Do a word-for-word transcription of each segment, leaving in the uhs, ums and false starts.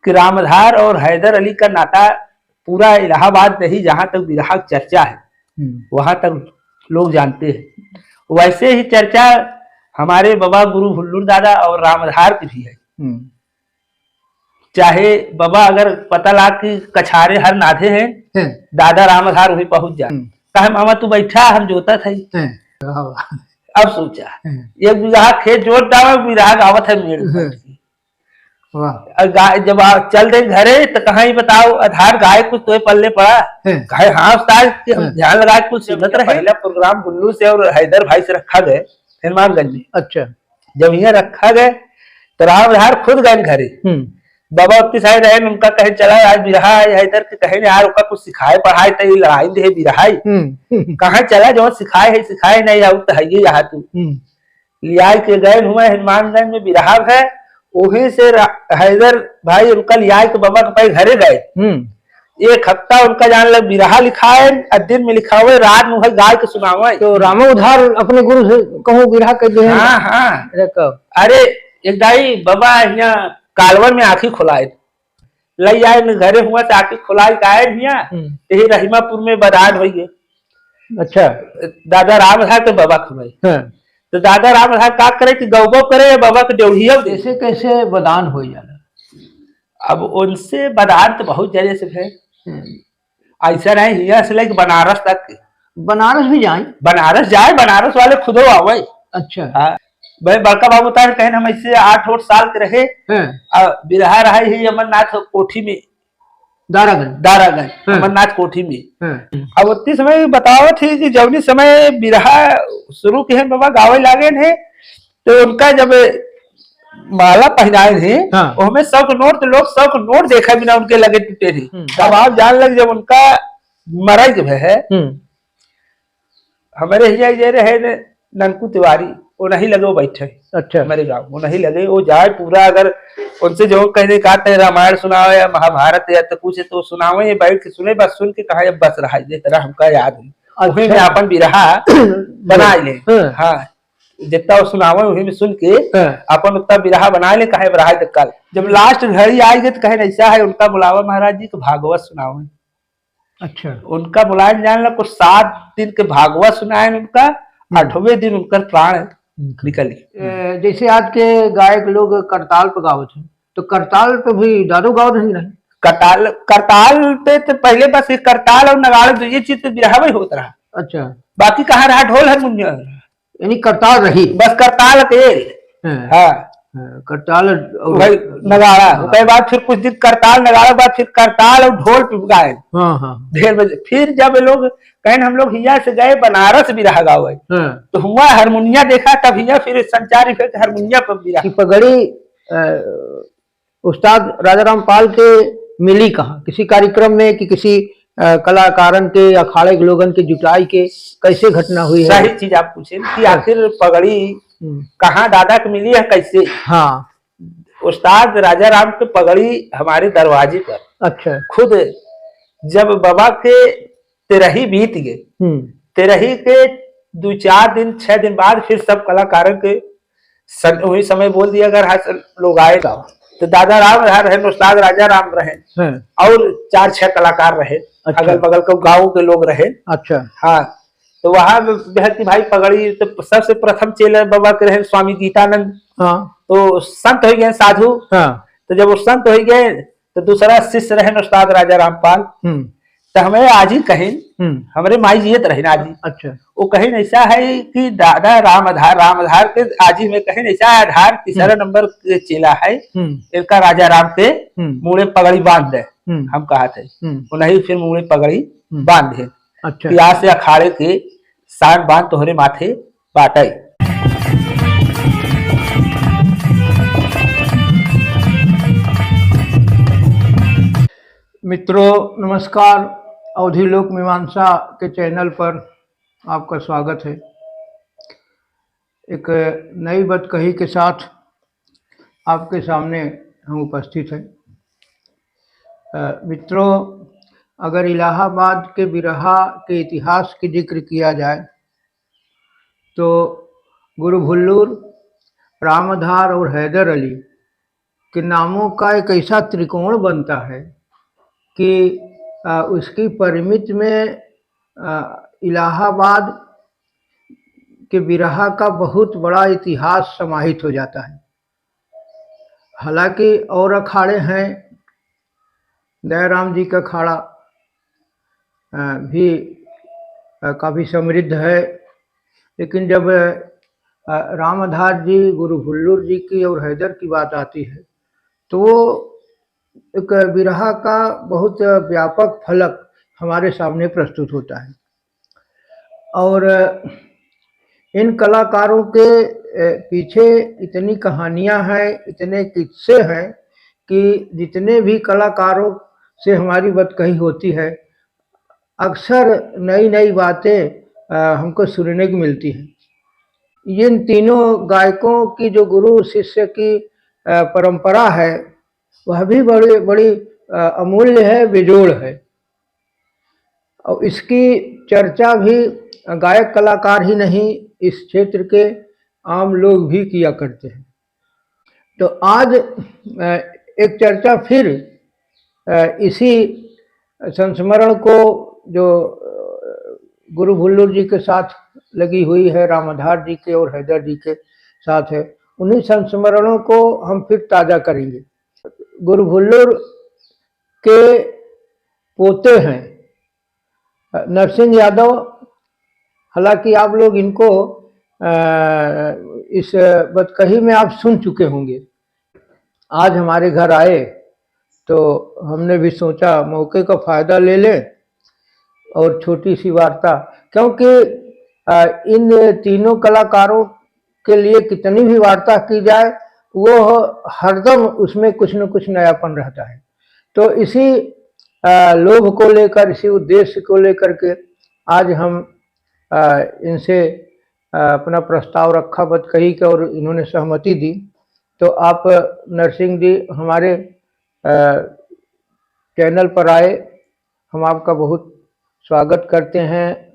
कि रामधार और हैदर अली का नाता पूरा इलाहाबाद नहीं, जहाँ तक बिरहा की चर्चा है, हम्म। वहाँ तक लोग जानते हैं। वैसे ही चर्चा हमारे बाबा गुरु भुल्लूर दादा और रामधार की भी है। हम्म। चाहे बाबा अगर पता लाग कि कछारे हर नाधे हैं, हैं। दादा रामधार वहीं पहुँच जा। हम्म। कहे, "मामा तू बैठा, हम जोतत है।" हैं। वाह, वाह। अब सोचा, हैं। एक बीघा खेत जोत डावे, बिरहा गावत है मेड़ पर। हैं। वाह। अब गा-, जब आप चल दे घरे तो कहाँ ही बताओ, आधार गाय कुछ तोए पल्ले पड़ा। हैं। कहे, "हाँ उस्ताद, कि हम हैं। ध्यान लगा के कुछ सुनत रहे।" पहला प्रोग्राम भुल्लू से और हैदर भाई से रखा गए हनुमानगंज में। अच्छा। जब यहाँ रखा गए तो रामधार खुद गए घरे। हम्म। बाबा उतनी साइड रहे, उनका कहे, "चला आज बिरहा है हैदर के," कहे, "यार ओका कुछ सिखाए पढ़ाए तो ये लड़ाई दे बिरहा है।" हम्म। कहाँ चला, जो सिखाए है सिखाए नहीं, और तो है ये यहाँ तू। हम्म। लिया के गए हुए हनुमानगंज में बिरहा है, वहीं से रा-, हैदर भाई उनका लिया के बाबा के पास घरे गए। हम्म। एक हफ्ता उनका जान लग बिरहा लिखाए, आ दिन में लिखावे, रात में वही गाय के सुनावे। तो रामो उधार अपने गुरु से कहूँ बिरहा कर दे। हाँ, हाँ। अरे कब? अरे, एक दाई बाबा यहाँ कालवर में आँखी खोलाए, लई आए न घरे हुआ से आँखी खोलाए के आए हिया, हम्म। यही रहीमापुर में बदान होइए। अच्छा। दादा रामधार के बाबा खवाई। हाँ। तो दादा रामधार का करे कि गौबो करे, बाबा के ड्योढ़िया दे। कैसे, कैसे बदान हो जाला? अब उनसे बदान तो बहुत जगह से है। हम्म। ऐसा नहीं, हिया से लेके बनारस तक। बनारस भी जाए? बनारस जाए, बनारस वाले खुदो आवे। अच्छा। हाँ। भाई बड़का बाबू तार कहेन हम ऐसे आठ, आठ साल के रहे। हाँ। आ, बिरहा रहा ही अमरनाथ कोठी में। दारागंज। दारागंज, हाँ। अमरनाथ कोठी में। हाँ। अब उतनी समय बतावत ही कि जौनी समय बिरहा शुरू के हैं बाबा गावे लागे हैं, तो उनका जब माला पहनाए हैं, हाँ। ओहमे सौ के नोट, तो लोग सौ के नोट देखे बिना उनके लगे टूटे रहे। हम्म। तब आप जान लग जब उनका मराई के भय है, हम्म। हमारे हिया जे रहे ने ननकू तिवारी, वो नहीं लगे, वो बैठे। अच्छा। हमारे गाँव, वो नहीं लगे, वो जाए पूरा, अगर उनसे जो कहने का ते रामायण सुनावे या महाभारत या तो कुछ तो सुनावे, ये बैठ के सुने, बस सुन के कहा, "अब बस रहा है, ये तरह हमका याद है।" अच्छा। वही में अपन बिरहा बना ले। हाँ। हाँ, जितना वो सुनावे, वही में सुन के हाँ। अपन उतना बिरहा बना ले, कहे, "अब रहा है तो कल।" जब लास्ट घड़ी आई गई तो कहे, "ऐसा है, उनका बुलावा महाराज जी को भागवत सुनावे।" अच्छा। उनका बुलाए जान ला, कुछ सात दिन के भागवत सुनाए उनका, हम्म। आठवें दिन उनकर प्राण निकल गए। ए, जैसे आज के गायक लोग करताल पे गावत हैं, तो करताल पे भी दारू गावत हैं कि नहीं? करताल, करताल पे तो पहले बस ये करताल और नगाड़ा, दो ये चीज तो बिरहा में होत रहा। अच्छा। बाकी कहाँ रहा ढोल हारमोनियम? यानी करताल रही। बस करताल के। हाँ। हाँ। हाँ, करताल और भाई नगाड़ा। हाँ। ओकरे बाद फिर कुछ दिन करताल नगाड़ा, बाद फिर करताल और ढोल पे गाए। हाँ, हाँ। ढेर बजे। फिर जब लोग कहें हम लोग हिया से गए बनारस बिरहा गावे, हाँ। तो हुआ हारमोनिया देखा, तब हिया फिर संचार हुआ कि हारमोनिया पर बिरहा। कि पगड़ी, अ, उस्ताद राजाराम पाल के मिली कहाँ? किसी कार्यक्रम में कि किसी, अ, कलाकारन के, अखाड़े के लोगन के जुटाई के कैसे घटना हुई है? सही चीज आप पूछे कि हाँ। आखिर पगड़ी हम्म। कहाँ दादा के मिली है, कैसे? हाँ। उस्ताद राजाराम के पगड़ी हमारे दरवाजे पर। अच्छा। खुद जब बाबा के तेरही बीत गए, हम्म। तेरही के दो चार दिन, छह दिन बाद फिर सब कलाकारन के सन-, वही समय बोल दिया, अगर हाँ, लोग आए गाँव, तो दादा राम रहा रहे, उस्ताद राजाराम रहे, हाँ। और चार छह कलाकार रहे, अच्छा। अगल बगल के गाँव के लोग रहे। अच्छा। हाँ, तो वहाँ जो है कि भाई पगड़ी तो सबसे प्रथम चेला बाबा के रहे स्वामी गीतानंद। हाँ। तो संत हो गए साधु। हाँ। तो जब वो संत हो गए, तो दूसरा शिष्य रहे उस्ताद राजाराम पाल। हम्म। तो हमें आजी कहिन, हम्म। हमरे माई जियत रहिन आजी। अच्छा। वो कहिन ऐसा है कि दादा रामधार, रामधार के आजी में कहिन ऐसा आधार तीसरा हम्म। नंबर के चेला है, हम्म। इनका राजाराम के हम्म। मूड़े पगड़ी बांध दे। हम्म। हम कहा थे, हम्म। उन्हीं फिर मूड़े पगड़ी हम्म। बांध दे। अच्छा। कि आज से अखाड़े के शान बान तोहरे माथे बाटै। मित्रों नमस्कार, अवधी लोक मीमांसा के चैनल पर आपका स्वागत है। एक नई बतकही के साथ आपके सामने हम उपस्थित हैं। अ, मित्रों, अगर इलाहाबाद के बिरहा के इतिहास के जिक्र किया जाए तो गुरु भुल्लूर, रामधार और हैदर अली के नामों का एक ऐसा त्रिकोण बनता है कि, अ, उसकी परिमित में, अ, इलाहाबाद के बिरहा का बहुत बड़ा इतिहास समाहित हो जाता है। हालांकि और अखाड़े हैं, दयाराम जी का अखाड़ा, अ, भी, अ, काफी समृद्ध है, लेकिन जब, अ, रामधार जी, गुरु भुल्लूर जी की और हैदर की बात आती है, तो वो एक बिरहा का बहुत व्यापक फलक हमारे सामने प्रस्तुत होता है। और इन कलाकारों के, अ, पीछे इतनी कहानियां हैं, इतने किस्से हैं कि जितने भी कलाकारों से हमारी बतकही होती है, अक्सर नई-नई बातें, अ, हमको सुनने को मिलती हैं। इन तीनों गायकों की जो गुरु शिष्य की, अ, परंपरा है, वह भी बड़ी, बड़ी, अ, अमूल्य है, बेजोड़ है। और इसकी चर्चा भी गायक कलाकार ही नहीं, इस क्षेत्र के आम लोग भी किया करते हैं। तो आज, अ, एक चर्चा फिर, अ, इसी संस्मरण को जो, अ, गुरु भुल्लूर जी के साथ लगी हुई है, रामधार जी के और हैदर जी के साथ है, उन्हीं संस्मरणों को हम फिर ताज़ा करेंगे। गुरु भुल्लूर के पोते हैं, अ, नरसिंह यादव, हालांकि आप लोग इनको, अ, इस बतकही में आप सुन चुके होंगे। आज हमारे घर आए तो हमने भी सोचा मौके का फायदा ले लें और छोटी सी वार्ता, क्योंकि, अ, इन तीनों कलाकारों के लिए कितनी भी वार्ता की जाए, वो हरदम उसमें कुछ न कुछ नयापन रहता है। तो इसी, अ, लोभ को लेकर, इसी उद्देश्य को लेकर के आज हम, अ, इनसे, अ, अपना प्रस्ताव रखा बतकही के और इन्होंने सहमति दी। तो आप, नरसिंह जी, हमारे, अ, चैनल पर आए, हम आपका बहुत स्वागत करते हैं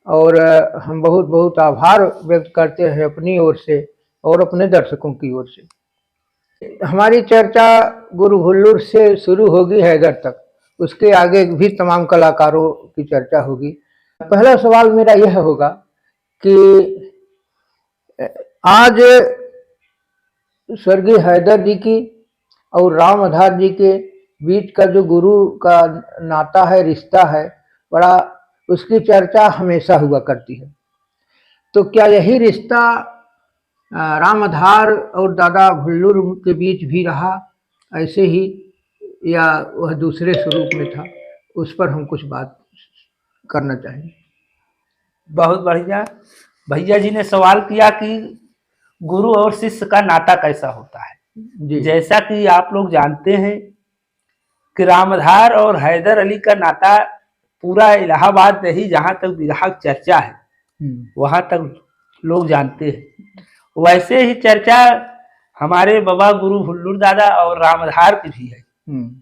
और, अ, हम बहुत, बहुत आभार व्यक्त करते हैं अपनी ओर से और अपने दर्शकों की ओर से। हमारी चर्चा गुरु भुल्लूर से शुरू होगी हैदर तक, उसके आगे भी तमाम कलाकारों की चर्चा होगी। पहला सवाल मेरा यह होगा कि आज स्वर्गीय हैदर जी की और राम आधार जी के बीच का जो गुरु का नाता है, रिश्ता है, बड़ा, उसकी चर्चा हमेशा हुआ करती है। तो क्या यही रिश्ता, अ, राम आधार और दादा भुल्लूर के बीच भी रहा ऐसे ही, या वह दूसरे स्वरूप में था, उस पर हम कुछ बात करना चाहेंगे। बहुत बढ़िया। भैया जी ने सवाल किया कि गुरु और शिष्य का नाता कैसा होता है। जी। जैसा कि आप लोग जानते हैं कि रामधार और हैदर अली का नाता पूरा इलाहाबाद नहीं, जहाँ तक बिरहा की चर्चा है, हम्म। वहाँ तक लोग जानते हैं। वैसे ही चर्चा हमारे बाबा गुरु भुल्लूर दादा और रामधार की भी है। हम्म।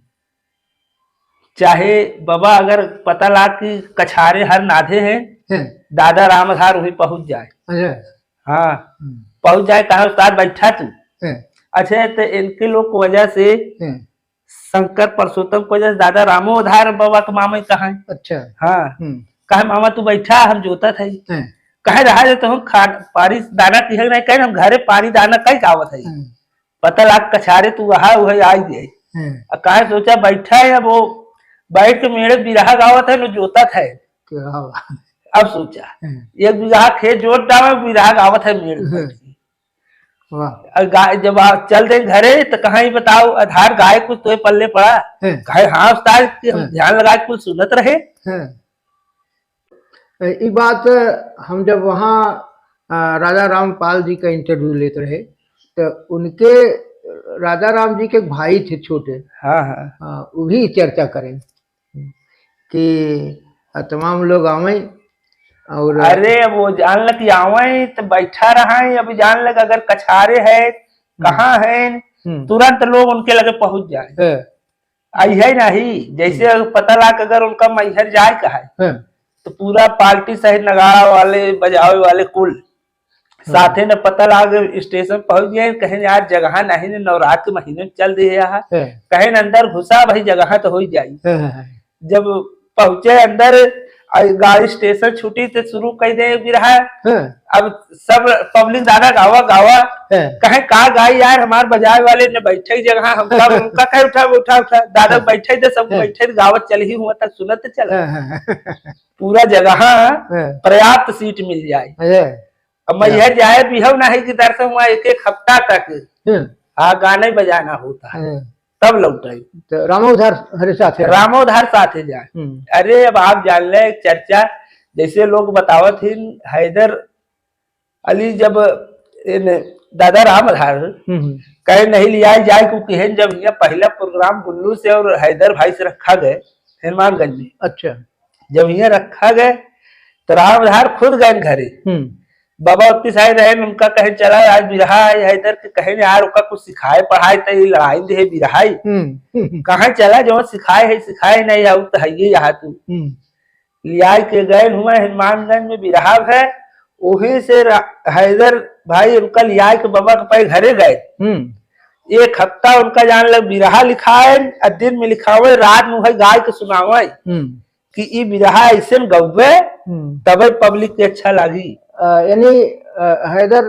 चाहे बाबा अगर पता लाग कि कछारे हर नाधे हैं, हैं। दादा रामधार वहीं पहुँच जाए। अच्छा। हाँ, हम्म। पहुँच जाए, कहा, "उस्ताद, बैठा तू।" हैं। अच्छा, तो इनके लोग की वजह से, हैं। शंकर पुरुषोत्तम की वजह से दादा रामो आधार बाबा के मामा कहा है। अच्छा। हाँ। हम्म। कहे, "मामा, तू बैठा, हम जोतत है।" हैं। कहे, "रहा दे, तो हम खा-, पानी दाना किहे नहीं, कहे, हम घरे पानी दाना कई आवत है।" हैं। पता लाग कछारे तू वहा, वही आई जाए। हैं। आ काहे सोचा बैठा है, अब वो बैठ के मेड़े बिरहा गावत है, न जोतत है। क्या बात है। अब सोचा, हैं। एक बीघा खेत जोत डावे, बिरहा गावत है मेड़ में। हैं। वाह। अब गा-, जब आप चल दे घरे, तो कहाँ ही बताओ, आधार गाय कुछ तोहे पल्ले पड़ा। हैं। कहे, "हाँ उस्ताद, कि हम हैं। ध्यान लगा के कुछ सुनत रहे।" हैं। ई बात हम जब वहाँ, अ, राजा रामपाल जी का interview लेत रहे, तो उनके, राजा राम जी के भाई थे छोटे, हाँ, हाँ। हाँ, वो भी चर्चा करें कि, अ, तमाम लोग आवें और अरे, अब वो जान ल कि आवें तो बैठा रहें, अब जान ल कि अगर कछारे है, हम्म। कहाँ है, हम्म। तुरंत लोग उनके लगे पहुँच जाए। हाँ। आई है नहीं, जैसे हम्म। पता लाग अगर उनका मैहर जाए का है, हाँ। तो पूरा पार्टी सहित नगाड़ा वाले, बजावे वाले कुल हाँ। साथे न पता लाग, स्टेशन पहुँच गए, कहेन यार जगह नहीं न, नवरात्र के महीने में चल दिए यहाँ। हाँ। कहेन अंदर घुसा भाई, जगह तो हो ही जाई। हाँ, हाँ, हाँ। जब पहुँचे अंदर, आ, गाड़ी स्टेशन छूटी तो शुरू कर दे बिरहा। हाँ। अब सब पब्लिक दादा गावा गावा, हाँ। कहेन का गाई यार, हमार बजाए वाले न बैठे की जगह, हमका हाँ। उनका कहे उठा उठा उठा, दादा हाँ। बैठे दे, सब हाँ। बैठे गावत चल ही हुआ तक सुनत चल। हाँ, हाँ, हाँ। पूरा जगह हाँ। पर्याप्त सीट मिल जाए। हाँ। अब मैं हाँ। यह जाए भी हूँ ना है कि दर्शन हुआ एक एक हफ्ता तक। हाँ। हाँ, गाने बजाना होता है। हाँ। तब लौट आई। तो रामोधार हरे साथ है। रामोधार साथ है जाए। हम्म। अरे, अब आप जान ले एक चर्चा, जैसे लोग बतावत ही, हैदर अली जब इन दादा रामधार हम्म, हम्म। कहे नहीं लिया जाए, क्योंकि हेन जब यहाँ पहला प्रोग्राम गुल्लू से और हैदर भाई से रखा गए हनुमानगंज में। अच्छा। जब यहाँ रखा गए तो रामधार खुद गए घरे। हम्म। बाबा उत्ती साहब रहे, उनका कहे चला आज बिरहा है हैदर के, कहे यार ओका कुछ सिखाए पढ़ाए तो ये लड़ाई दे बिरहा है। हम्म। कहाँ चला जो सिखाए है सिखाए नहीं, आऊ तो है ये यहाँ तू। हम्म। लियाई के गए हुआ हनुमानगंज में बिरहा है, वहीं से रा-, हैदर भाई उनका लियाई के बाबा के पाए घरे गए। हम्म। एक हफ्ता उनका जान लग बिरहा लिखाए, आ दिन में लिखावे, रात में वही गाय के सुनावे हम्म। कि ई बिरहा ऐसे गौबे, हम्म। तबे पब्लिक के अच्छा लागी। अ, यानी, अ, हैदर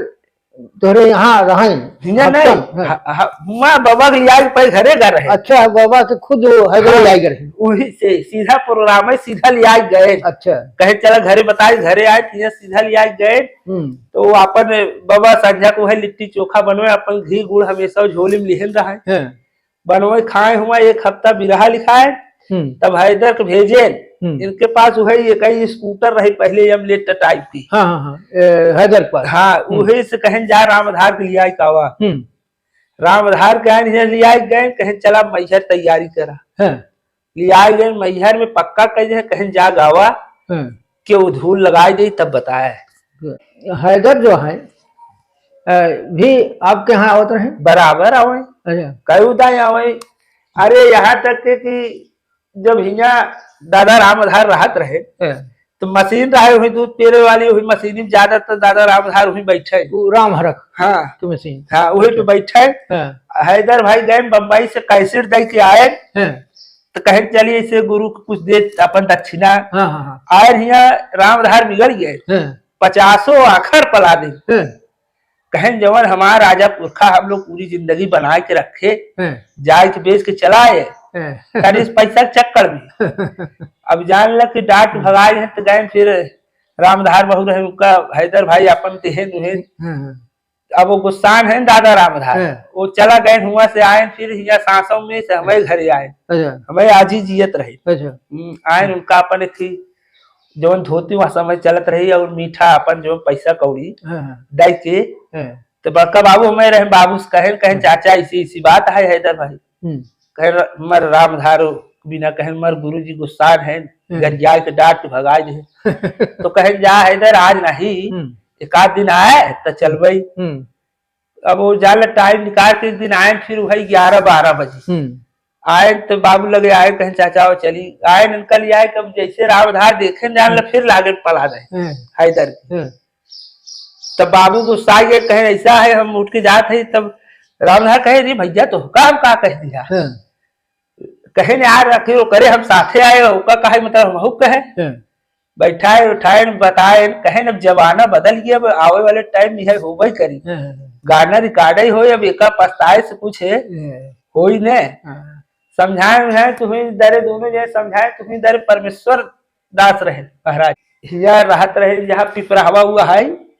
तोहरे यहाँ रहन? हियाँ हफ्तन, नहीं, हाँ। ह-, ह-, हुआँ बाबा के लियाई के पाए घरे गए रहे। अच्छा, बाबा के खुद हैदर हाँ, लियाई गए रहे। वही से सीधा प्रोग्राम है, सीधा लियाई गए। अच्छा। कहे चला घरे बताए, घरे आए, तो यहाँ सीधा लियाई गए। हम्म। तो वो अपन बाबा संझा को है लिट्टी चोखा बनवे, अपन घी गुड़ हमेशा झोली में लिहन रहे। हाँ। बनवे खाए हुआ एक हफ्ता बिरहा लिखाए, हम्म। तब हैदर के भेजे। हम्म। इनके पास वही एक ही स्कूटर रही पहले एमलेट टाइप की। हाँ, हाँ, हाँ, ए, हैदर के पास। हाँ, हम्म। वही से कहें जा रामधार के लियाई कावा। हम्म। रामधार के आए, यहाँ लियाई गए, कहें चला मैहर तैयारी करा। हाँ। लियाई गए, मैहर में पक्का कह दे, कहें जा गावा। हाँ। के वो धूल लगाई दे तब बताए। हैदर जो है, अ, भी आपके यहाँ आवत रहे? बराबर आवे। अच्छा। कई उदाय आवे। अरे, यहाँ तक के कि जब हियाँ दादा रामधार रहत रहे, हाँ। तो मशीन रहे, वही दूध पेरे वाली, वही मशीन में ज्यादातर दादा रामधार वही बैठे। वो रामहरख हाँ। की मशीन। हाँ, वही पे अच्छा। बैठे। हाँ। हैदर भाई गए बम्बई से कैसेट दे के आए, हाँ। तो कहे चलिए इसे गुरु को कुछ दे अपन दक्षिणा। हाँ, हाँ, हाँ। आए हियाँ रामधार बिगड़ गए। हाँ। पचासों आखर पला दे। हाँ। कहें जवन हमार राजा पुरखा हम लोग पूरी जिंदगी बना के रखे, हैं। जाए के बेच के चलाए, हैं। खाली इस पैसा के चक्कर में। अब जान ल कि डांट हम्म। भगाए हैं तो गए फिर रामधार बहू रहे उनका हैदर भाई अपन तेहे दुहे। हैं, हैं। अब वो गुस्सान है दादा रामधार, हैं। वो चला गए हुआ से आए फिर हिया सांसों में से हमें घर आए, अच्छा। हमें आजी जियत रहे। अच्छा। हम्म, आए हम्म। उनका अपन एक थी जवन धोती वहाँ समय चलत रही और मीठा अपन जो पैसा कौड़ी हाँ, हाँ। दे के, हाँ। तो बड़का बाबू हमें रहे, बाबू से कहे, कहे, हाँ। "चाचा, इसी, इसी बात है हैदर भाई।" हम्म। कहे, "र-, मर रामधार बिना," कहे, "मर गुरु जी गुस्सान है, हम्म। गरिया के डांट भगा दे।" तो कहे, "जा हैदर, आज नहीं, हम्म। एक आध दिन आए, तो चलबई।" हम्म। अब वो जाल टाइम निकाल के एक दिन आए, फिर वही ग्यारह बारह बजे। हम्म। आए तो बाबू लगे आए, कहें, "चाचा, वो चली।" आए इनका ले आए, कब जैसे रामधार देखे जान ल, हम्म। फिर लागे पला दे हम्म। हैदर के। हम्म। तब बाबू गुस्सा गए, कहे, "ऐसा है, हम उठ के जात है।" तब रामधार कहे, "अरे भैया, तो का हम का कह दिया?" हम्म। कहे, "यार, आखिर वो करे, हम साथे आए, ओका काहे, मतलब, हम हु कहे?" हम्म। बैठाए उठाए बताए, कहे, "अब जमाना बदल गया, अब आवे वाले टाइम में है, होबे करी। हम्म। गाना रिकॉर्ड ही होई, अब एका पछताए से कुछ है, हम्म। होई ने।" हाँ। समझाए उझाए तुही दरे, दोनों जने समझाए तुही दरे, परमेश्वर दास रहे महाराज। हिया रहत रहे, जहाँ पिपरहवा हुआ है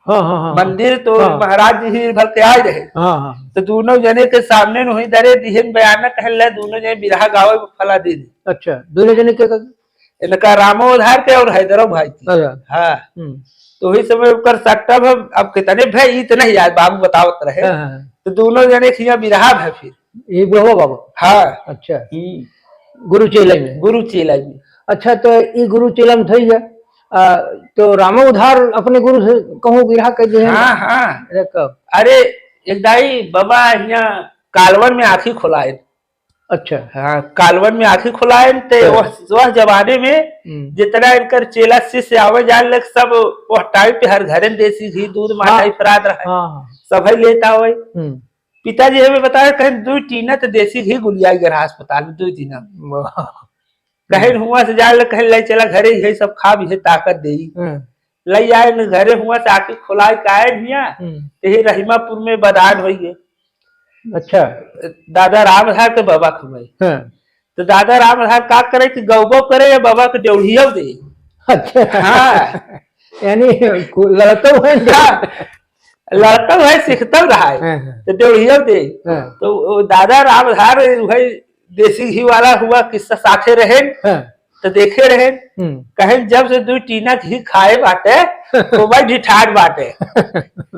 हाँ, हाँ, हाँ, हाँ। मंदिर, तो हाँ। महाराज जी ही भर के आए रहे। हाँ, हाँ। तो दोनों जने के सामने नुही दरे दिहन बयान कहले, दोनों जने बिरहा गावे में फला दे दे। अच्छा, दोनों जने के का? इनका रामो उधार के और हैदरो भाई के। अच्छा। हाँ। हम्म। तो वही समय ओकर सट्टा भ-, अब कितने भे, ई तो नहीं याद, बाबू बतावत रहे। हाँ, हाँ, हाँ। तो दोनों जने के हिया बिरहा भे फिर। ये बुढ़वा बाबू? हाँ। अच्छा। हम्म। गुरु चेला में? गुरु चेला में। अच्छा, तो ई गुरु चेला में थई है। आ, तो रामो उधार अपने गुरु से कहूँ बिरहा कर दे हैं? हाँ, हाँ। अरे कब? अरे, एक दाई बाबा हिया कालवन में आँखी खोलाए। अच्छा। हाँ, कालवन में आँखी खुलाए ते हाँ। वह, वह जमाने में हम्म। जितना इनकर चेला शिष्य आवे जाए लग, सब वह टाइम पे हर घरे में देसी घी, दूध, माठा हाँ। ही फरात रहा। हाँ, हाँ। सभई लेत आवे। हम्म। पिताजी हमें बताए, कहेन, "दुई टीना तो देसी घी गुलियाई गए अस्पताल में, दुई टीना।" वाह। कहेन, हम्म। हुआ से जाए लग, कहेन, "ले चला घरे, यही सब खा भी है, ताकत देई।" हम्म। लई आए न घरे, हुआ से आँखी खुलाए के आए हिया, हम्म। यही रहीमापुर में बदान होई गए। अच्छा। दादा रामधार के बाबा खुबई। हाँ। तो दादा रामधार का करे कि गौबो करे या बाबा के डेढ़ियो दे। अच्छा। हाँ। यानी कु-, लड़तो है। हाँ। लड़तो है, सीखतो रहा है। हाँ, हाँ। तो डेढ़ियो दे। हाँ। तो वो दादा रामधार वही देसी घी वाला हुआ किस्सा साथे रहेन, हाँ। तो देखे रहेन। हम्म। कहेन, "जब से दुई टीना घी खाए बाटे, तो भाई ढिठार बाटे।"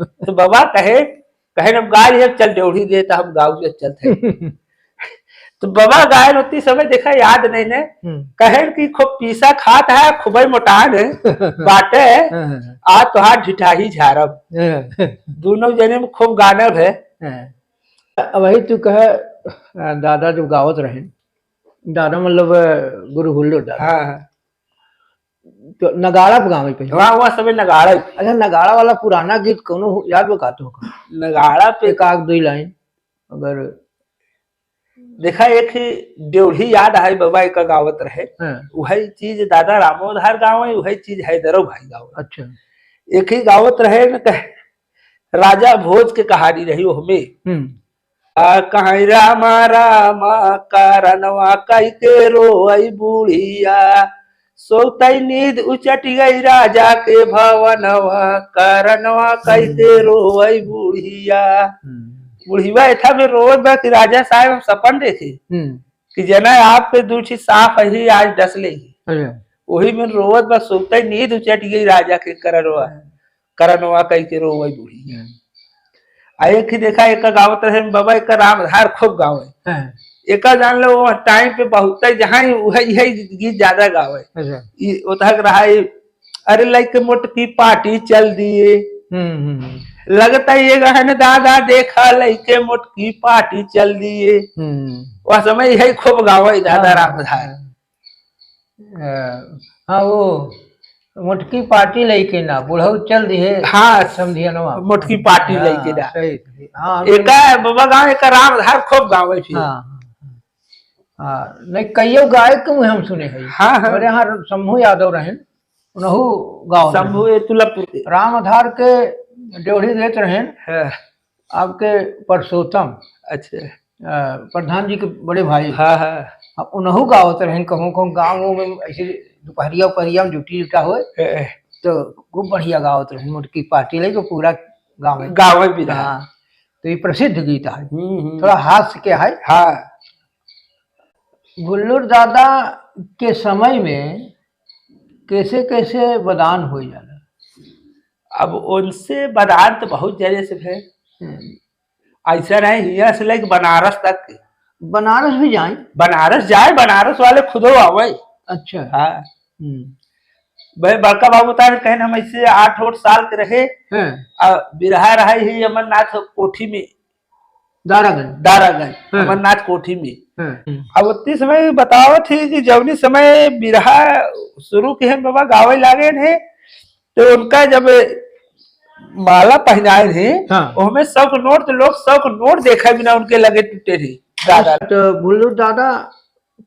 तो बाबा कहे, कहेन, "अब गाय है, चल डेढ़ी दे, तो हम गाँव से चलते हैं।" तो बाबा गाय होती समय देखा याद नहीं ने, हम्म। कहेन कि खूब पीसा खात है, खूबे मोटान है, बाटे, हाँ, हाँ, हाँ। "आज तोहार ढिठाही झारब।" हाँ। दोनों जने में खूब गानब है। हाँ। अब वही तू कहे, अ, दादा जब गावत रहे, दादा मतलब, अ, गुरु हुल्लूर दादा। हाँ, हाँ। तो नगाड़ा पे गावे पहले। हाँ, वह समय नगाड़ा ही। अच्छा, नगाड़ा वाला पुराना गीत कौनो हो-, याद बा का तो का? नगाड़ा पे एक आध दुई लाइन, अगर देखा, एक ही ड्योढ़ी याद है, बाबा एक गावत रहे। हाँ। वही चीज दादा रामोधार गावे, वही चीज हैदरो भाई गावे। अच्छा। एक ही गावत रहे न, कह, राजा भोज के कहानी रही ओहमे। हम्म। आ, कहीं रामा रामा करनवा कई के रोई बुढ़िया, सोतई नींद उचट गई राजा के भवनवा, करनवा कई के हम्म। रोई बुढ़िया। हम्म। बुढ़िया एथा में रोवत बा कि राजा साहब हम सपन देखे हम्म। कि जना आपके दू ठी साँप ही आज डस ले। अच्छा। वही में रोवत बा, सोतई नींद उचट गई राजा के करनवा। हाँ। करनवा कई के रोवई बुढ़ी। हम्म। आ एक ही देखा, एक गावत रहे बाबा, एक रामधार खूब गावे। हाँ। एक जान लो, वो टाइम पे बहुत है, जहाँ ही वही, यही गीत ज्यादा गावे। अच्छा। ई ओतहक रहा है, "अरे लइके मोटकी पार्टी चल दिए।" हम्म, हम्म, हम्म। लगता ये गहन दादा देखा, लइके मोटकी पार्टी चल दिए। हम्म। वह समय यही खूब गावे दादा हाँ, रामधार। हाँ। अ, हाँ, वो मोटकी पार्टी लइके ना, बुढ़ऊ चल दिहे हाँ, समधियनवा। मोटकी पार्टी हाँ, लइके ना। सही, सही। हाँ, हम एका बाबा गाँव, एका रामधार खूब गावे फिर। हाँ, हाँ, हाँ। हाँ, नहीं, कइयो गायक के मुँह हम सुने हई। हाँ, हाँ। हमारे यहाँ शंभू यादव रहेन, उनहु गाँव शंभू रहेन। ये तुलपुर के। रामधार के ड्योढ़ी देत रहेन। हाँ। आपके परसोत्तम, अच्छा। अ, प्रधान जी के बड़े भाई। हाँ, हाँ। अब उनहु गावत रहेन, कहूँ, कहूँ गाँव में ऐसे दुपहरिया उपहरिया में ड्यूटी उटा होए, ए, ए। तो खूब बढ़िया गावत रहेन, मोटकी पार्टी लइके पूरा गाँव में। गाँव में भी रहा। हाँ, तो ये प्रसिद्ध गीत है, हम्म, हम्म। थोड़ा हास्य के है। हाँ। हुल्लूर दादा के समय में कैसे कैसे बदान हो जाला? अब उनसे बदान तो बहुत जगह से है। हम्म। ऐसा नहीं, हियाँ से लेके बनारस तक। बनारस भी जाए? बनारस जाए, बनारस वाले खुदो आवे। अच्छा। हाँ। हम्म। भाई बड़का बाबू तार कहेन हम ऐसे आठ आठ साल के रहे। हाँ। आ बिरहा रहा ही अमरनाथ कोठी में। दारागंज। दारागंज, हाँ। अमरनाथ कोठी में। हाँ। अब उतनी समय बतावत ही कि जौनी समय बिरहा शुरू के हैं बाबा गावे लागे हैं, तो उनका जब माला पहनाए रहे, हाँ। ओहमे सौ के नोट, तो लोग सौ के नोट देखे बिना उनके लगे टूटे रहे। दादा। तो हुल्लूर दादा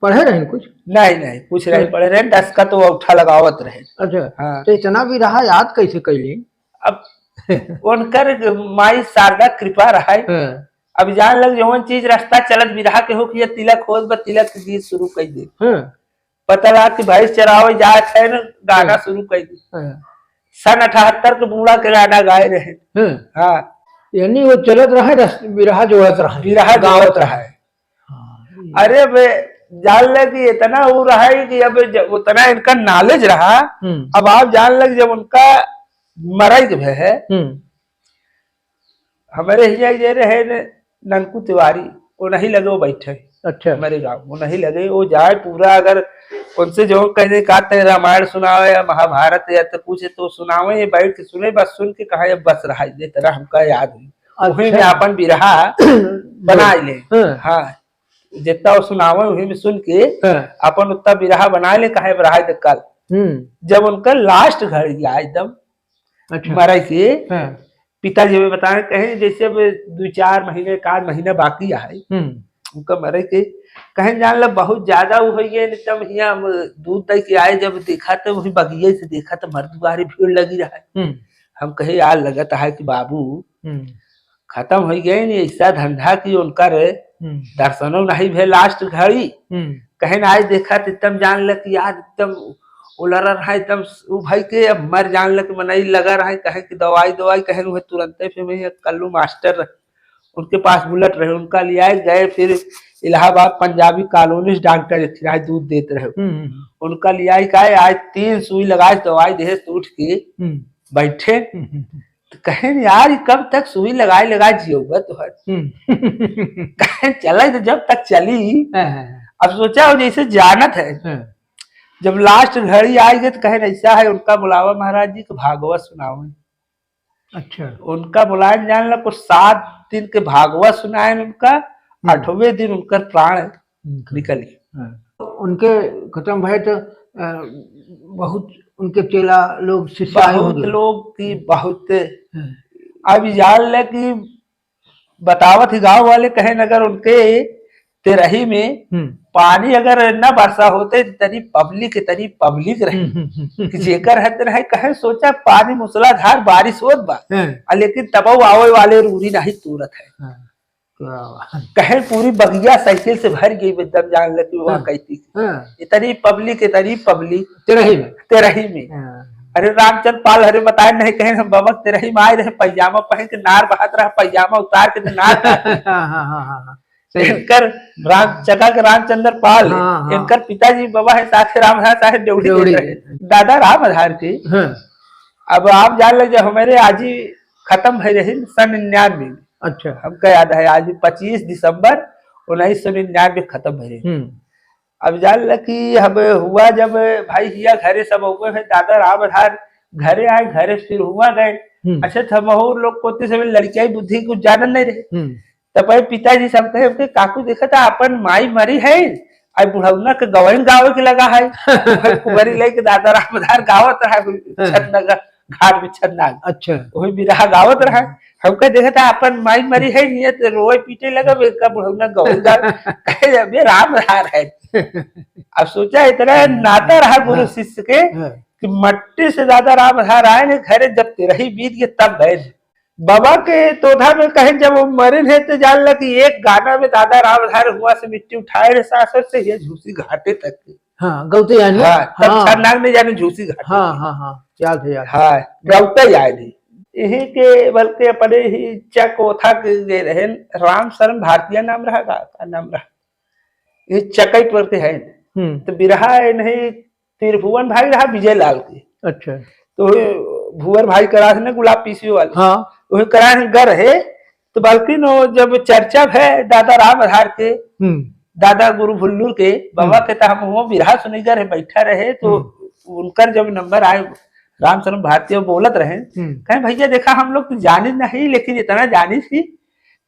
पढ़े रहे कुछ? नहीं, नहीं, कुछ नहीं हम्म। पढ़े रहे, दस का तो औठा लगावत रहे। अच्छा, हाँ। तो इतना बिरहा याद कैसे कैली? अब उनकर माई शारदा कृपा रहे। हाँ। अब जान लग जवन चीज रास्ता चलत बिरहा के हो कि ये तिलक होत बा, तिलक के गीत शुरू कर दे। हाँ। पता लगा कि भैंस चरावे जात है न, गाना हाँ। शुरू कर दी। हाँ। सन अठहत्तर के बूढ़ा के गाना गाए रहे। हाँ। हाँ। यानी वो चलत रहे, रस-, बिरहा जोड़त रहे। बिरहा गावत जोड़त रहे। रहे। हाँ। अरे बे, जान ले कि इतना वो रहा है कि अब ज-, उतना इनका नॉलेज रहा। हम्म। अब आप जान ले कि जब उनका मराई के भय है, हम्म। हमारे हियाँ जे रहे न, ननकू तिवारी, वो नहीं लगे, वो बैठे। अच्छा। हमारे गाँव, वो नहीं लगे, वो जाए पूरा, अगर उनसे जो कहने का ते रामायण सुनावे या महाभारत या तो पूछे तो सुनावे, ये बैठ के सुने, बस सुन के कहा, "ये बस रहा है, ये तरह हमका याद हुई।" वही अच्छा। में अपन बिरहा बनाए ले। हाँ। हाँ। जितना वो सुनावे, वही में सुन के हाँ। अपन उतना बिरहा बनाए ले, काहे बिरहा दे कल। हम्म। जब उनका लास्ट घड़ी आए एकदम अच्छा। मरे के, हाँ। पिताजी हमें बताए, कहे जैसे अब दो चार महीने, एक आध महीना बाकी आए हम्म। उनका मरे के, कहे जान ला बहुत ज्यादा वो हो गए, नहीं तब हियाँ हम दूध दे के आए, जब देखा तो वही बगिया से देखा तो मर्द दुआरे भीड़ लगी रहा है। हम्म। हम कहे यार लगत है कि बाबू हम्म। खत्म हो गए नहीं, ऐसा धंधा कि उनकर हम्म। दर्शनो नहीं भे लास्ट घड़ी। हम्म। कहे ना आज देखा तो एकदम जान ल कि यार एकदम उलर रहा, एकदम उ भाई के अब मर जान ल कि मनई लगा रहा है, कहे कि दवाई दवाई कहे उहे तुरंते फिर मैं कल्लू मास्टर रहे, उनके पास बुलेट रहे, उनका लियाए गए फिर इलाहाबाद पंजाबी कॉलोनिस्ट डॉक्टर एक रहे दूध देत रहे, हम्म, हम्म। उनका लियाए का आज तीन सुई लगाए दवाई देहे तो उठ के हम्म। बैठे। हम्म, हम्म, हम्म। तो कहे यार, "ई कब तक सुई लगाए लगाए जियौबा तोहर?" हम्म। कहे, "चले तो जब तक चली।" हाँ, हाँ, हाँ। अब सोचा हो जैसे जानत है। हाँ। जब लास्ट घड़ी आई गई तो कहे, "ऐसा है, उनका बुलावा महाराज जी के भागवत सुनावे।" अच्छा। उनका बुलाए जान ला, कुछ सात दिन के भागवत सुनाए उनका, हम्म। आठवें दिन उनकर प्राण निकल निकल गया। हाँ। उनके खत्म भए तो, अ, बहुत उनके चेला लोग शिष्य आए बहुत होंगे। लोग की हम्म। बहुत। हम्म। अब जान ले कि बतावत ही गाँव वाले कहे, अगर उनके तेरही में हम्म। पानी अगर न बरसा होते, तो तनी पब्लिक, तनी पब्लिक रही। हम्म, हम्म, हम्म, कि हम्म। जेकर हद रहे, कहे सोचा पानी मूसलाधार बारिश होत बा। हम्म। आ लेकिन तबहु आवे वाले रूरी नहीं तूरत है। हम्म। क्या बात। कहे पूरी बगिया साइकिल से भर गई, एकदम जान ले कि वहाँ हाँ। कहती। हाँ। इतनी पब्लिक, इतनी पब्लिक। तेरही में। तेरही में। हाँ। अरे रामचंद पाल, अरे बताए नहीं, कहे हम बबक तेरही में आए रहे, पैजामा पहन के नार बहात रहा, पैजामा उतार के तो नार बहात रहा। हाँ, हाँ, हाँ, हाँ, हाँ। सही। इनकर राम, चका के रामचंद्र पाल, हाँ, हाँ। इनकर पिताजी बाबा है साथे राम आधार साहब ड्योढ़ी ड्योढ़ी। देत रहे। दादा राम आधार के। हाँ। अब आप जान ले, जब हमारे आजी खत्म भई रही सन निन्यानवे में। अच्छा। हमका याद है, आज पच्चीस दिसंबर उन्नीस सौ निन्यानवे खत्म भई रही। हम्म। अब जान ल कि हम हुआ जब भाई हिया घरे सब हुए हैं, दादा राम आधार घरे आए, घरे फिर हुआ गए। हम्म। अच्छा, तो हम और लोग कोते समय लड़कियाई बुद्धि कुछ जानत नहीं रहे। हम्म। तब भाई पिताजी सब कहे, "ओके काकू देखा था अपन माई मरी है, आई बुढ़ौना के गवैन गावे के लगा है।" भाई कुबरी लेके दादा राम आधार गावत रहा है, हाँ। छत नगर घाट में छत नाग। अच्छा। वही बिरहा गावत रहा है। हमका देखा था अपन माई मरी है, ये तो रोए पीटे लगा, "बे का बुढ़ौना गवैन गावे।" कहे, "अबे राम आधार है।" अब सोचा इतना नाता रहा गुरु हाँ। शिष्य के हाँ। कि मट्टी से दादा राम आधार आए ने घरे, जब तेरही बीत गए तब गए। बाबा के तोधा में कहे जब वो मरे हैं तो जान ल कि एक गाना में दादा राम आधार हुआ से मिट्टी उठाए रहे सासर से ये झूसी घाटे तक के। हाँ, गौते यानी? हाँ, तब हाँ। छन्नाग नहीं जाने झूसी घाटे हाँ, तक। हाँ, हाँ, याद है, याद है। हाँ, गौते यानी। यही के बल्कि अपने ही चकोथा के जे रहे, राम शरण भारतीय नाम रहा का, का नाम रहा? ये चकई पर के है। हम्म। तो बिरहा है नहीं, त्रिभुवन भाई रहा विजय लाल के। अच्छा। तो वही भुवर भाई करा है ना गुलाब पीसी वाले। हाँ। वही करा है घर है, तो बल्कि नो जब चर्चा है दादा राम आधार के, हम्म। दादा गुरु भुल्लूर के, बाबा हम्म। के तो हम वो बिरहा सुनी घर है बैठा रहे, तो हम्म। उनकर जब नंबर आए, रामचरण भारती बोलत रहे, हम्म। कहे, "भैया देखा हम लोग तो जानी नहीं, लेकिन इतना जानी थी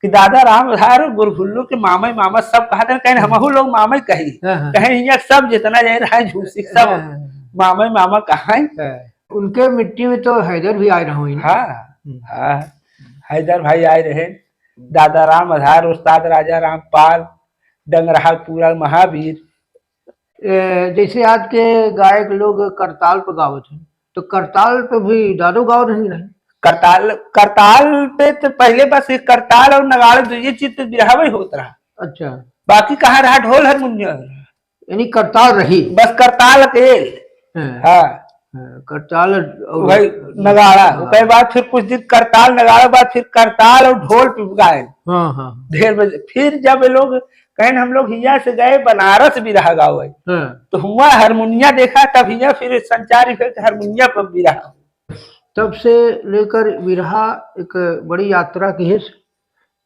कि दादा राम आधार गुरु भुल्लू के मामा ही मामा सब कहा था, कहे हम्म। हमहू लोग मामा ही कही।" हाँ, हाँ। कहे हियाँ सब जितना जाए रहा है झूसी सब हाँ, हाँ, हाँ। मामा ही मामा कहा है। हाँ। उनके मिट्टी में तो हैदर भी आए रहो ही ना। हाँ, हम्म। हाँ। हैदर भाई आए रहे, दादा राम आधार, उस्ताद राजा रामपाल, डंगरहा पूरा महावीर। ए, जैसे आज के गायक लोग करताल पे गावत हैं, तो करताल पे भी दादो गावत हैं कि नहीं? करताल, करताल पे तो पहले बस एक करताल और नगाड़ा, दो ये चीज तो बिरहा में होत रहा। अच्छा। बाकी कहाँ रहा ढोल हारमोनियम? यानी करताल रही। बस करताल अकेल। हाँ। हाँ। हाँ, करताल और वही नगाड़ा। हाँ। ओकर बाद फिर कुछ दिन करताल नगाड़ा, बाद फिर करताल और ढोल पे गाए। हाँ, हाँ। ढेर बजे। फिर जब ये लोग कहेन हम लोग हियाँ से गए बनारस बिरहा गावे। हाँ। तो हुआँ हारमोनिया देखा, तब हियाँ फिर संचार हुए कि हारमोनिया पर बिरहा। तब से लेकर बिरहा एक बड़ी यात्रा की है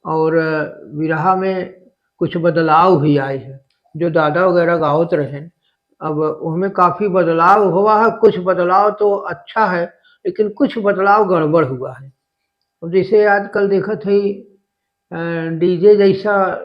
और बिरहा में कुछ बदलाव भी आए हैं। जो दादा वगैरह गावत रहे, अब उनमें काफी बदलाव हुआ है। कुछ बदलाव तो अच्छा है, लेकिन कुछ बदलाव गड़बड़ हुआ है। अब जैसे आजकल देखत है, अ, DJ जैसा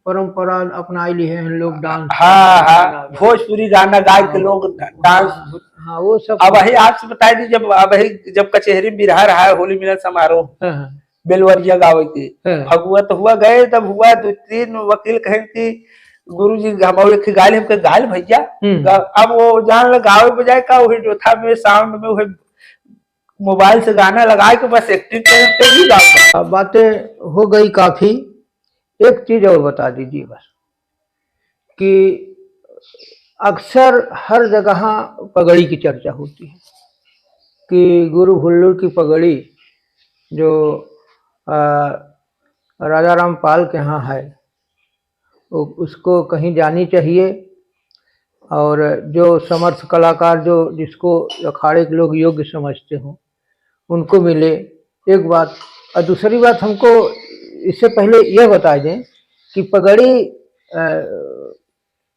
परंपरा अपनाई लिहे हैं लोग, डांस हाँ, हाँ, गाना। भोजपुरी गाना गाय के हाँ, लोग डांस। हाँ, हाँ, वो सब। अब वही आपसे बताई दी, जब, अब वही जब कचेहरी में बिरहा रहा है, होली मिलन समारोह, हाँ, हाँ। बेलवरिया गावे के, हाँ। फगुआ तो हुआ गए, तब हुआ दो तीन वकील कहें कि गुरुजी हम और एक गाल, हमके गाल भैया, हम्म। गा-, अब वो जान ल गावे बजाए का, वही जोथा में साउंड में वही मोबाइल से गाना लगाए के बस एक्टिंग करते ही गाओ। अब बातें हो गई काफी, एक चीज और बता दीजिए बस कि अक्सर हर जगह पगड़ी की चर्चा होती है कि गुरु हुल्लूर की पगड़ी जो, आ, राजा रामपाल के यहाँ है, वो, उसको कहीं जानी चाहिए। और जो समर्थ कलाकार, जो, जिसको अखाड़े के लोग योग्य समझते हों, उनको मिले, एक बात। और दूसरी बात, हमको इससे पहले यह बता दें कि पगड़ी, अ,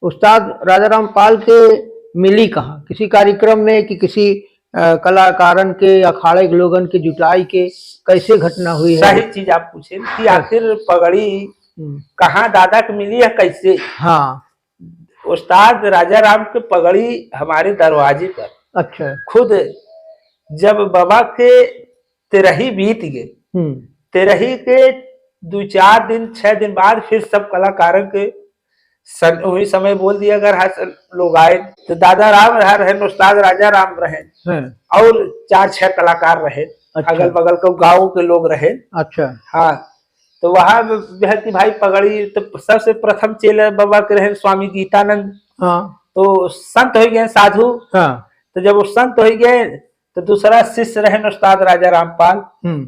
उस्ताद राजा रामपाल के मिली कहाँ, किसी कार्यक्रम में कि किसी, अ, कलाकारन के, अखाड़े के लोगन के जुटाई के, कैसे घटना हुई है? सही चीज आप पूछे कि हाँ। आखिर पगड़ी हम्म। कहाँ दादा के मिली है, कैसे? हाँ। उस्ताद राजा राम के पगड़ी हमारे दरवाजे पर। अच्छा। खुद जब बाबा के तेरही बीत गए, हम्म। तेरही के दो चार दिन, छह दिन बाद फिर सब कलाकारन के सन-, वही समय बोल दिया, अगर हर स-, लोग आए तो दादा राम रहा रहे, उस्ताद राजा राम रहे हाँ। और चार छह कलाकार रहे, अच्छा। अगल बगल के गाँव के लोग रहे। अच्छा। हाँ, तो वहाँ जो है कि भाई पगड़ी तो सबसे प्रथम चेला बाबा के रहे स्वामी गीतानंद। हाँ। तो संत हो गए साधु। हाँ। तो जब वो संत हो गए तो दूसरा शिष्य रहे उस्ताद राजा रामपाल। हम्म।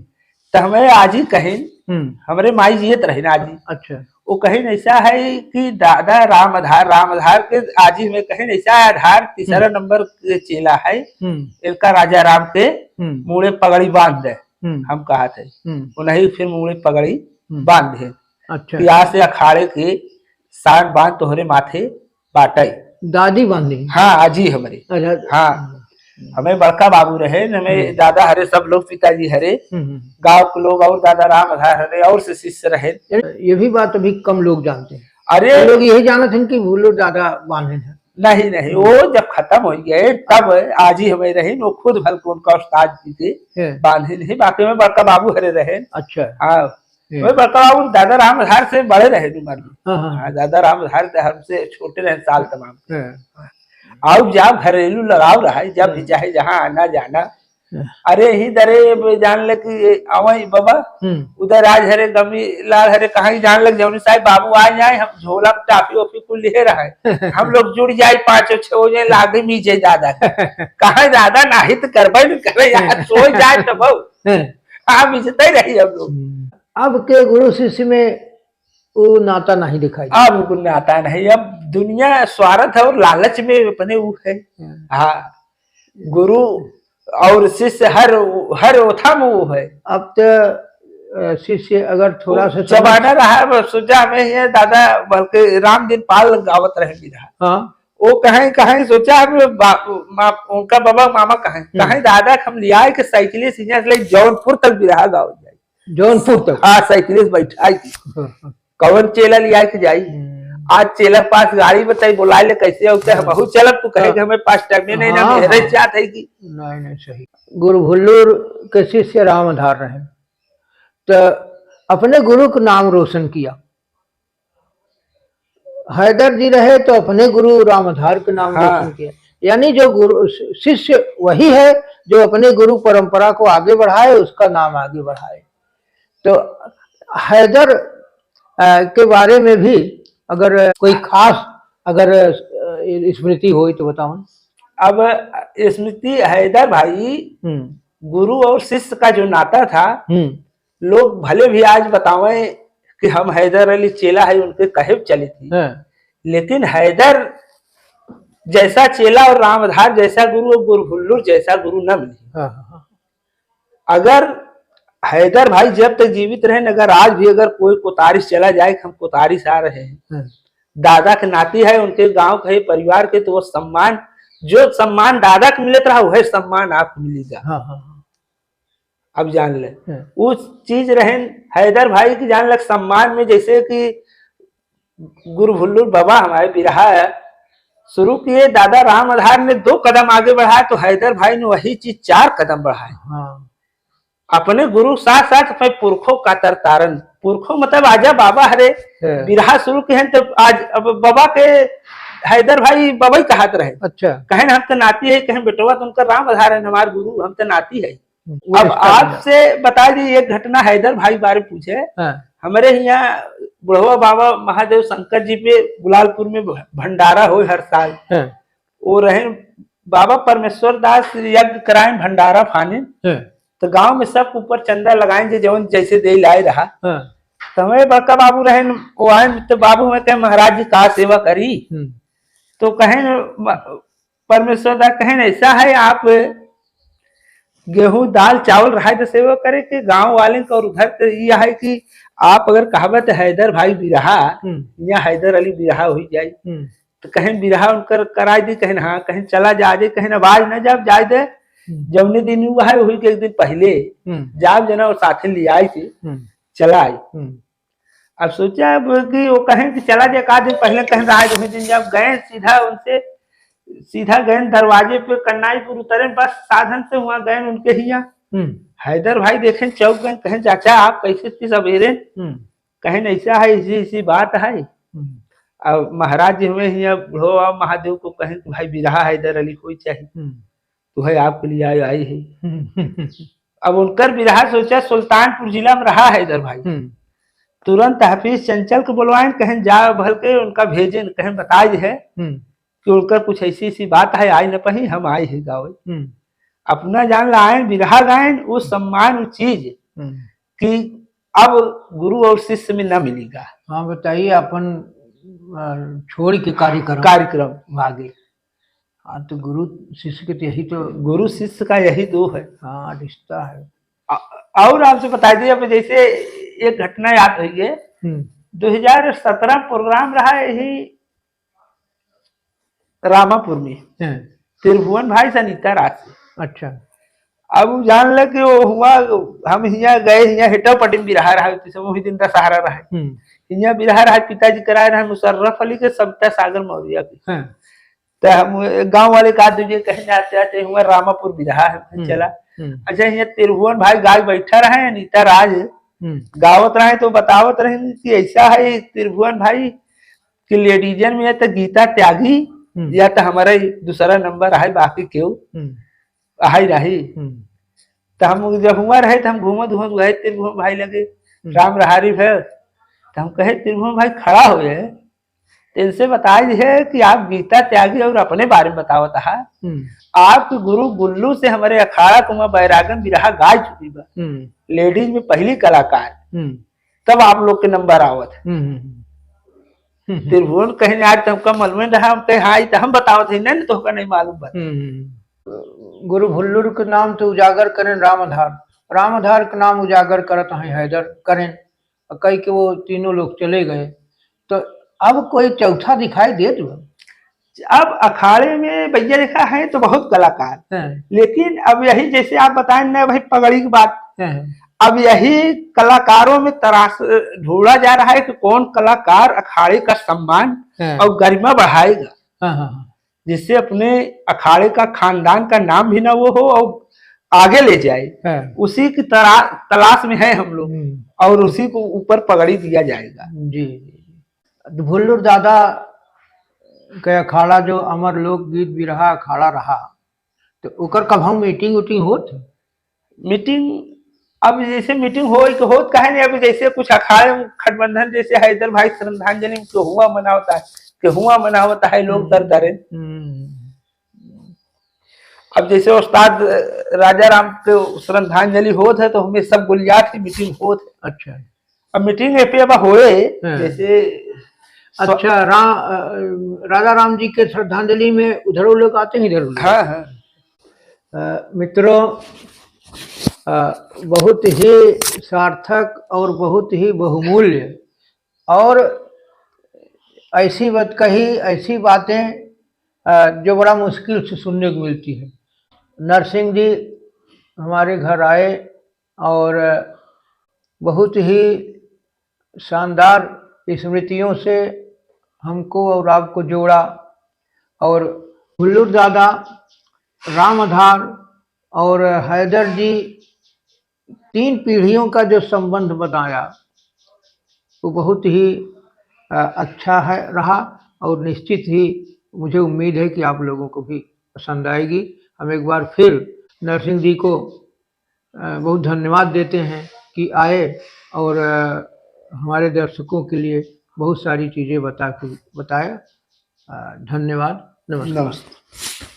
तो हमें आजी कहिन, हम्म। हमरे माई जियत रहिन आजी। अच्छा। वो कहिन ऐसा है कि दादा राम आधार, राम आधार के आजी में कहिन ऐसा है आधार तीसरा हम्म। नंबर के चेला है, हम्म। इनका राजा राम के हम्म। मूड़े पगड़ी बांध दे, हम्म। हम कहा थे। हम्म। उन्हीं फिर मूड़े पगड़ी हम्म। बांध दे। अच्छा। कि आज से अखाड़े के शान बांध तोहरे माथे बाटै। दादी बांधी? हाँ, आजी हमरे। अच्छा। हाँ। हमें बड़का बाबू रहे, हमें हम्म। दादा हरे, सब लोग पिताजी हरे, हम्म, हम्म। गाँव के लोग और दादा राम आधार हरे और से शिष्य रहे। ये भी बात अभी कम लोग जानते हैं। अरे! लोग यही जानत हैं कि वो लोग दादा बांधे हैं। नहीं, नहीं, हम्म। वो जब खत्म हो गए, तब आजी हमें रही, वो खुद भल के उनका उस्ताद जी के हम्म। बांधे नहीं, बाकी में बड़का बाबू हरे रहे। अच्छा। हाँ। हम्म। वही बड़का बाबू दादा राम आधार से बड़े रहे उम्र में। हाँ, हाँ। हाँ, दादा राम आधार से हमसे छोटे रहे साल तमाम। हाँ। आओ जाओ घरेलू लगाव रहा है, जब भी हम्म। चाहे जहाँ आना जाना। हाँ। अरे ही दरे जान ले कि आवे बाबा, हम्म। उधर आज हरे गमी लाल हरे कहाँ ही जान लग जौनी साहब बाबू आ जाए, हम झोला में टाफी ओफी कुल लिए रहे। हम लोग जुड़ जाए पाँचों छो जाए लागे मीजे दादा। कहाँ दादा नाही तो करबे न करे यार, सो जाए तो बहु। हाँ। आप इजते रही हम लोग। हम्म। अब के गुरु शिष्य में वो नाता नहीं दिखाई देता। अब वो नाता नहीं, अब दुनिया स्वार्थ और लालच में अपने वो है। हम्म। हाँ, गुरु और शिष्य हर, हर ओथा में वो है। अब तो, अ, शिष्य अगर थोड़ा वो सा जमाना समझ रहा है, वो सोचा हमें ये दादा बल्कि रामदीन पाल गावत रहे भी रहा। हाँ। वो कहें, कहें सोचा हम बा-, मा-, उनका बाबा मामा कहें, हम्म। कहें दादा के हम लियाए के साइकिल से यहाँ से ले जौनपुर तक बिरहा गाँव जाए। जौनपुर तक? हाँ, साइकिल से बैठाई के। हाँ, हाँ। कौन चेला लियाए के जाई? हम्म। आज चेला पास गाड़ी बताई, बोलाए ले कैसे होते हैं, हाँ। बहुत चलब तू कहे हाँ। कि हमें पास टाइम नहीं, हाँ, ना मेरे हाँ। जात है कि। नहीं, नहीं, सही। गुरु भुल्लूर के शिष्य रामधार रहे, तो अपने गुरु का नाम रोशन किया। हैदर जी रहे तो अपने गुरु रामधार के नाम हाँ। रोशन किया। यानी जो गुरु, शिष्य वही है जो अपने गुरु परंपरा को आगे बढ़ाए, उसका नाम आगे बढ़ाए। तो हैदर, अ, के बारे में भी अगर कोई खास अगर, अ, स्मृति होई तो बताओ। अब स्मृति हैदर भाई, हम्म। गुरु और शिष्य का जो नाता था, हम्म। लोग भले भी आज बतावें कि हम हैदर अली चेला है, उनके कहे चली थी। हाँ। लेकिन हैदर जैसा चेला और रामधार जैसा गुरु और गुरु भुल्लूर जैसा गुरु न मिली। हाँ, हाँ, हाँ। अगर हैदर भाई जब तक जीवित रहे, अगर आज भी अगर कोई कोतारी से चला जाए कि हम कोतारी से आ रहे हैं, हाँ। दादा के नाती है, उनके गांव के परिवार के, तो वो सम्मान, जो सम्मान दादा के मिलत रहा, वही सम्मान आपको मिलेगा। हाँ, हाँ, हाँ। अब जान ले, हाँ। उस चीज रहन हैदर भाई की, जान लग सम्मान में, जैसे कि गुरु भुल्लुर बाबा हमारे बिरहा शुरू किए, दादा राम आधार ने दो कदम आगे बढ़ाए तो हैदर भाई ने वही चीज चार कदम बढ़ाए। हाँ। अपने गुरु साथ साथ अपने पुरखों का तरतारन, पुरखों मतलब आजा बाबा हरे। हाँ। बिरहा शुरू किए हैं तो आज अब बाबा के हैदर भाई बाबा ही कहत रहे। अच्छा। कहेन हम तो नाती है, कहेन बेटवा तो उनका राम आधार है, हमारे गुरु, हम तो नाती है। हम्म, वो अब रिश्ता बन गया। आपसे बता दी एक घटना, हैदर भाई बारे पूछे। हाँ। हमारे यहाँ बुढ़वा बाबा महादेव शंकर जी पे गुलालपुर में भ-, भंडारा होए हर साल। हाँ। वो रहे बाबा परमेश्वर दास यज्ञ कराए भंडारा फाने। हाँ। तो गांव में सब ऊपर चंदा लगाए जे जौन जैसे दे लाए रहा। हाँ। तो हमारे बड़का बाबू रहे, वो आए तो बाबू हमें कहे, "महाराज जी का सेवा करी?" हम्म। तो कहे, म-, परमेश्वर दा कहेन, "ऐसा है, आप गेहूं, दाल, चावल रहाय तो सेवा करे के गांव वाले का, और उधर तो ये है कि आप अगर कहबे तो हैदर भाई बिरहा, हम्म। या हैदर अली बिरहा हो जाई।" हम्म। तो कहेन, "बिरहा उनकर कराई दी?" कहेन, "हाँ।" कहेन, "चला जा दे।" कहेन, "अब आज न जाब, जाए दे।" हम्म। जौने दिन हुआ है, वही के एक दिन पहले हम्म। जाब जना और साथे ले आई थी, हम्म। चला आई। हम्म। अब सोचा अब कि वो कहेन कि चला जे, एक आध दिन पहले कहेन रहा, दूसरे दिन जब गए सीधा उनसे, सीधा गए दरवाजे पे, कन्नाईपुर उतरे, बस साधन से वहाँ गए उनके हिया। हम्म। हैदर भाई देखेन, चौंक गए, कहेन, "चाचा, आप कैसे इतनी सवेरे?" हम्म। कहेन, "ऐसा है, ऐसी, ऐसी बात है।" हम्म। अब महाराज जी हुए हिया, बुढ़ो महादेव को कहेन कि भाई बिरहा हैदर अली कोई चाहिए। हम्म। तो है आपके लिए आई, आई है। अब उनकर बिरहा सोचा सुल्तानपुर जिला में रहा हैदर भाई। हम्म। तुरंत हाफिज चंचल को बुलवाएन, कहेन जा भल के उनका भेजेन, कहेन बता दे है हम्म। कि उनकर कुछ ऐसी ऐसी बात है, आई न पही, हम आए ही गावे। हम्म। अपना जान लाएन, बिरहा गाएन, वो सम्मान, वो चीज हम्म। कि अब गुरु और शिष्य में न मिलेगा। हाँ, बताइए, अपन, अ, छोड़ के कार्यक्रम कार्यक्रम। आगे। हाँ, तो गुरु शिष्य के तो यही तो गुरु शिष्य का यही दो है। हाँ, रिश्ता है। अ-, और आपसे बता दिए, अब जैसे एक घटना याद रही है, हम्म। दो हजार सत्रह प्रोग्राम रहा यही रामापुर में, हाँ। त्रिभुवन भाई से अनीता राज से। अच्छा। अब जान ले कि वो हुआ, हम हियाँ गए, हियाँ हेटो पटिम बिरहा रहा, जैसे वही दिन दशहरा रहा। हम्म। हियाँ बिरहा रहा, पिताजी कराए रहे मुशर्रफ अली के, सविता सागर मौर्य के। हाँ। तो हम गाँव वाले का दीजिए कहीं जाते आते हुआ रामापुर बिरहा है, हम्म। चला। हम्म। अच्छा, हियाँ त्रिभुवन भाई गाय बैठा रहे, अनीता राज हम्म। गावत रहे तो बतावत रहे कि ऐसा है त्रिभुवन भाई कि लेडीजन में या तो गीता त्यागी हम्म। या तो हमारा ही दूसरा नंबर है, बाकी केहू हम्म। हाई रही। हम्म। तो हम जब हुआ रहे तो हम घूमत घूमत गए त्रिभुवन भाई लगे, हम्म। राम रहारी भे, तो हम कहे, "त्रिभुवन भाई खड़ा हो गए, तो इनसे बताई है कि आप गीता त्यागी और अपने बारे में बतावत आहा। हम्म। आपके गुरु गुल्लू से हमारे अखाड़ा कुमा बैरागन बिरहा गाय चुकी बा। हम्म। लेडीज में पहली कलाकार। हम्म। तब आप लोग के नंबर आवत है।" हम्म, हम्म, हम्म। हम्म, हम्म। त्रिभुवन कहेन, "आज तो हमका मालूम नहीं रहा।" हम कहे, "हाँ, ये तो हम बतावत है, नहीं, नहीं तो हमका नहीं मालूम बा।" हम्म, हम्म। गुरु भुल्लुर के नाम तो उजागर करेन रामधार, रामधार के नाम उजागर करत हैं हैदर करेन। और कह के वो तीनों लोग चले गए, तो अब कोई चौथा दिखाई देत बा? अब अखाड़े में भैया देखा है तो बहुत कलाकार, हाँ। लेकिन अब यही जैसे आप बताए ना भाई पगड़ी की बात, हाँ। अब यही कलाकारों में तराश, ढूंढा जा रहा है कि कौन कलाकार अखाड़े का सम्मान हाँ। और गरिमा बढ़ाएगा, हाँ, हाँ, हाँ। जिससे अपने अखाड़े का, खानदान का नाम भी ना वो हो और आगे ले जाए, हाँ। उसी की तरा-, तलाश में है हम लोग हम्म। और उसी को ऊपर पगड़ी दिया जाएगा। जी, जी, जी। भुल्लुर दादा के अखाड़ा जो अमर लोकगीत बिरहा अखाड़ा रहा, तो ओकर कब हम मीटिंग उटिंग होत? मीटिंग, अब जैसे मीटिंग होई तो होत काहे नहीं, अब जैसे कुछ अखाड़े में गठबंधन जैसे हैदर भाई श्रद्धांजलि में केहुआ मनावता है, केहुआ मनावता है, लोग हम्म। दर दरे। हम्म। अब जैसे उस्ताद राजा राम के श्रद्धांजलि होत है तो हमें सब गुलियात की मीटिंग होत है। अच्छा। अब मीटिंग ए पे अब होए, हाँ। जैसे स्व- अच्छा, रा-, अ, राजा राम जी के श्रद्धांजलि में उधर लोग आते हैं, इधर लोग। हाँ, हाँ। अ, मित्रों, अ, बहुत ही सार्थक और बहुत ही बहुमूल्य और ऐसी बात कही, ऐसी बातें, अ, जो बड़ा मुश्किल से सुनने को मिलती है। नरसिंह जी हमारे घर आए और बहुत ही शानदार स्मृतियों से हमको और आपको जोड़ा, और हुल्लूर दादा, राम आधार और हैदर जी, तीन पीढ़ियों का जो संबंध बनाया, वो बहुत ही अ, अच्छा है, रहा, और निश्चित ही मुझे उम्मीद है कि आप लोगों को भी पसंद आएगी। हम एक बार फिर नरसिंह जी को अ, बहुत धन्यवाद देते हैं कि आए और अ, हमारे दर्शकों के लिए बहुत सारी चीज़ें बता के बताए। अ, धन्यवाद। नमस्कार। नमस्ते।